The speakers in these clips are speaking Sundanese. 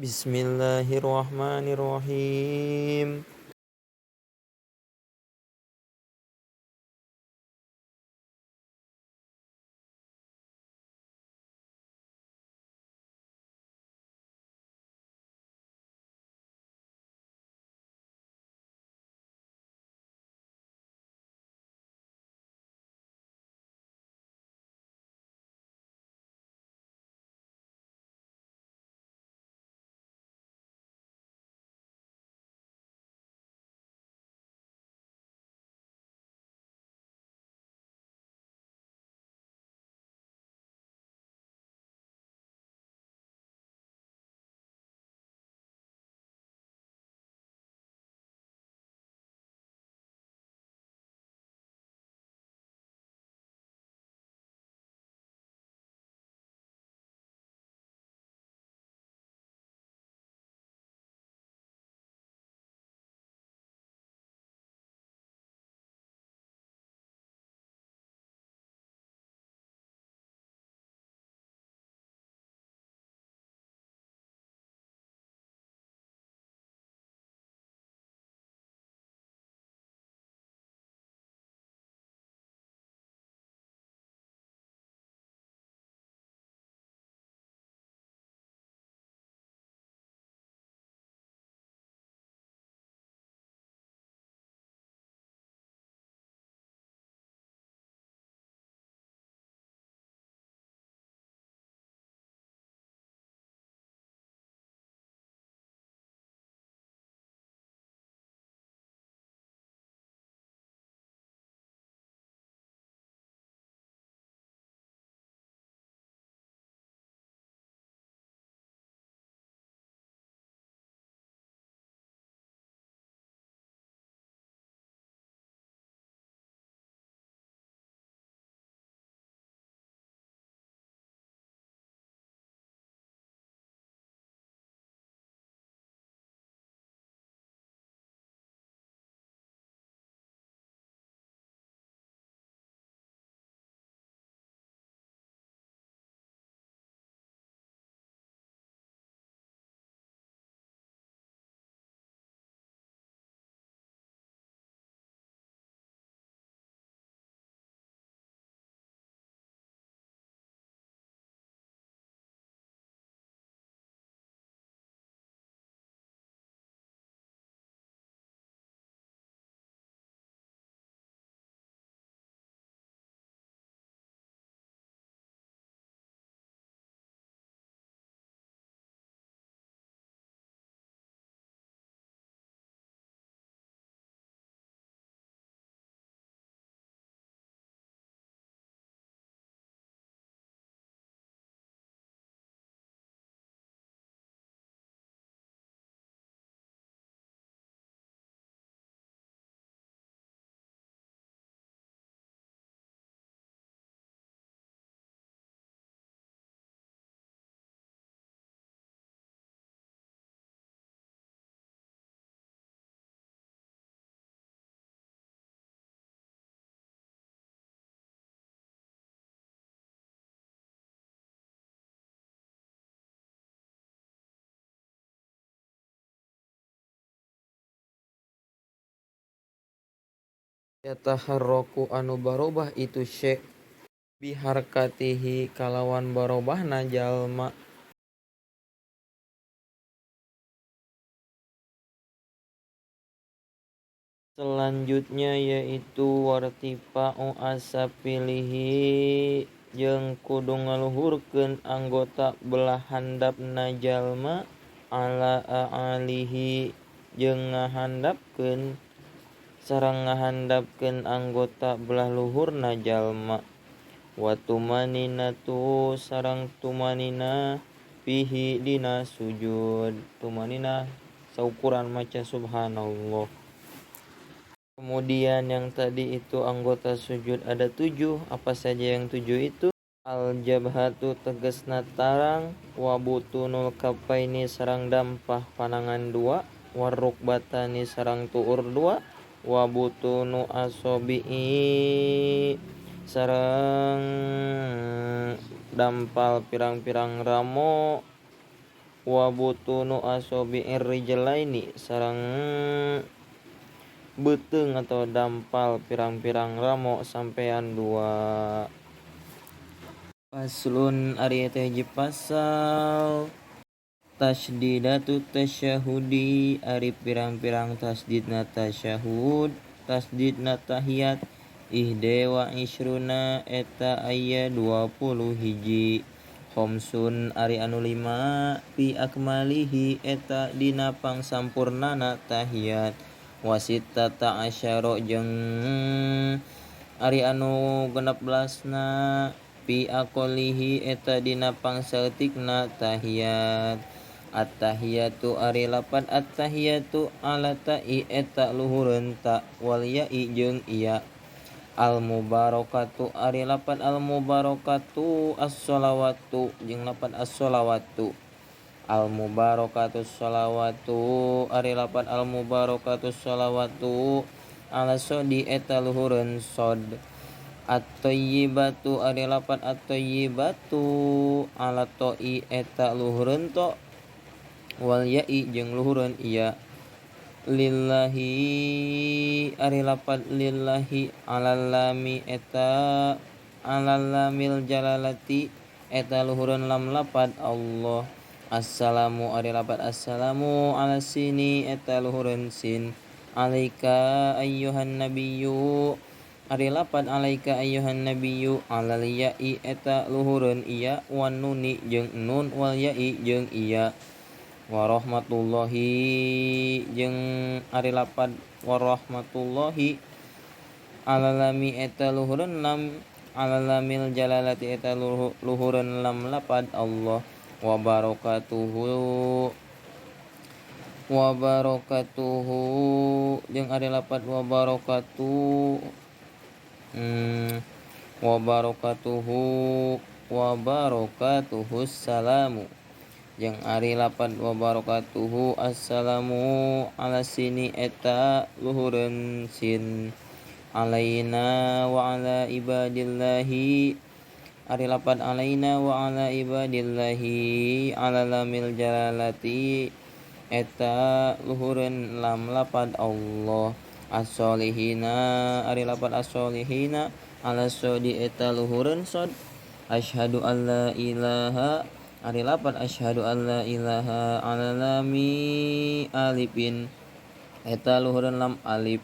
Bismillahirrahmanirrahim. Yataharraku anu barobah itu syai biharkatihi kalawan barobahna jalma. Selanjutnya yaitu wartifa'u asafilihi jeung kudu ngaluhurkeun anggota belah handapna jalma ala a'alihi jeung ngahandapkeun sareng ngahandapkeun anggota belah luhurna jalma wa tumaninatu sareng tumanina fihi dina sujud tumanina saukuran maca subhanallah. Kemudian yang tadi itu anggota sujud ada 7. Apa saja yang 7 itu? Al-jabhatu tegesna tarang, wa butunul kafaini sarang dampah panangan 2, warukbatani sarang tuur 2, wa butunu asobi'i sarang dampal pirang-pirang ramo, Wa butunu asobi'ir rijlaini sareng beuteung atau dampal pirang-pirang ramo sampean dua. Faslun ari eta hiji pasal. Tasydidatu tasyahudi ari pirang-pirang tasdidna tasyahud, tasdidna tahiyat, ihde wa isruna eta aya 21. Khamsun ari anu lima, fi akmalihi eta dina pangsampurnana tahiyat, wa sittata asyara jeung ari anu 16na, fi aqallihi eta dina pangsaeutikna tahiyat. At-tahiyatu ari lapan at-tahiyatu ala ta'i eta luhureun ta wal ya'i jeung iya. Al-mubarakatu ari lapan al-mubarakatu as-sholawatu jeung lapan as-sholawatu. Al-mubarakatu sholawatu ari lapan al-mubarakatu sholawatu ala sodi eta luhureun sod. At-thayyibatu ari lapan at-thayyibatu ala to'i eta luhureun to wal ya'i jeung luhureun iya. Lillahi ari lapan lillahi alal lami eta alal lamil jalalati eta luhureun lam lapad Allah. Assalamu ari lapad assalamu ala sini eta luhureun sin. Alaika ayyuhan nabiyyu ari lapad alaika ayyuhan nabiyyu alal ya'i eta luhureun iya wan nuni jeung nun wal ya'i jeung iya. Warahmatullahi jeung ari lapad warahmatullahi alalami eta luhureun lam alalamil jalalati eta luhureun lam lapad Allah. Wa barakatuhu wa barakatuhu jeung ari lapad wa barakatuh wa barakatuhu wa barakatuhu salamu jeung ari lapad wa barakatuhu assalamu ala sini eta luhureun sin. Alaina wa ala ibadillahi ari lapad alaina wa ala ibadillahi ala lamil jalalati eta luhureun lam lapad Allah. As-solihina ari lapad as-solihina ala sodi eta luhureun sod. Asyhadu alla ilaha ari lapad asyhadu alla ilaha ala lami alifin eta luhureun lam alif.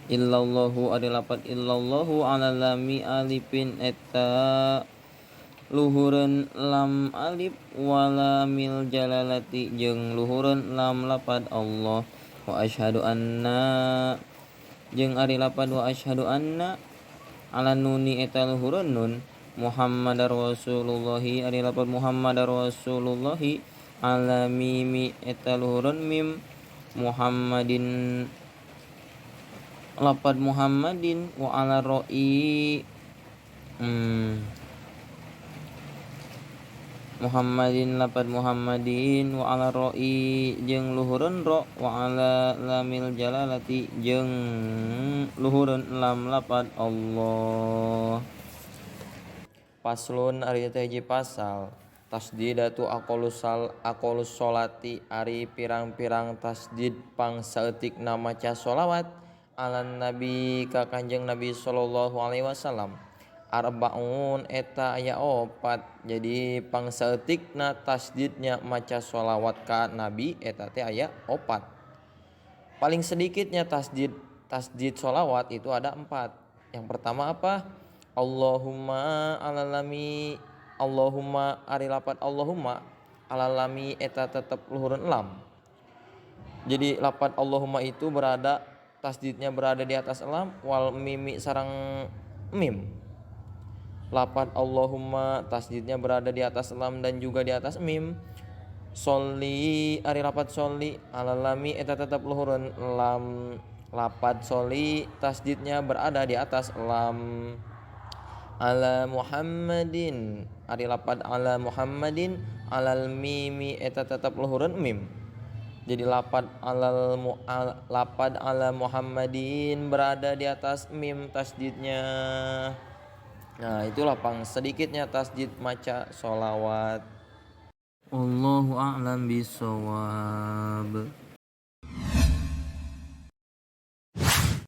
Illallahu ari lapad illallahu ala lami alifin eta luhureun lam alif walamil jalalati jeung luhureun lam lapad Allah. Wa asyhadu anna jeung ari lapad wa asyhadu anna ala nuni eta luhureun nun. Muhammadar Rasulullahi ari lapad Muhammadar Rasulullahi ala mimi eta luhureun mim. Muhammadin lapad Muhammadin wa ala ro'i Muhammadin lapad Muhammadin wa ala ro'i jeung luhureun ro wa ala lamil jalalati jeung luhureun lam lapad Allah. Faslun ari teh hiji pasal. Tasdidatu aqallus sholati ari pirang-pirang tasdid pangsaeutikna maca sholawat ala nabi ka Kanjeng Nabi sallallahu alaihi wasallam. Arbaun eta aya opat. Jadi pangsaeutikna tasdidnya maca sholawat ka nabi eta teh aya opat. Paling sedikitnya tasdid sholawat itu ada 4. Yang pertama apa? Allahumma alalami Allahumma ari lapat Allahumma alalami eta tetep luhureun lam. Jadi lapat Allahumma itu berada tasdidnya berada di atas lam wal mimi sarang mim. Lapat Allahumma tasdidnya berada di atas lam dan juga di atas mim. Sholli ari lapat sholli alalami eta tetep luhureun lam. Lapat sholli tasdidnya berada di atas lam. Ala Muhammadin ari lapad ala Muhammadin alal mimi eta tetep luhureun mim. Jadi lapad lapad ala Muhammadin berada di atas mim tasdidnya. Nah, itulah pang sedikitnya tasdid maca sholawat. Wallahu a'lam bissawab.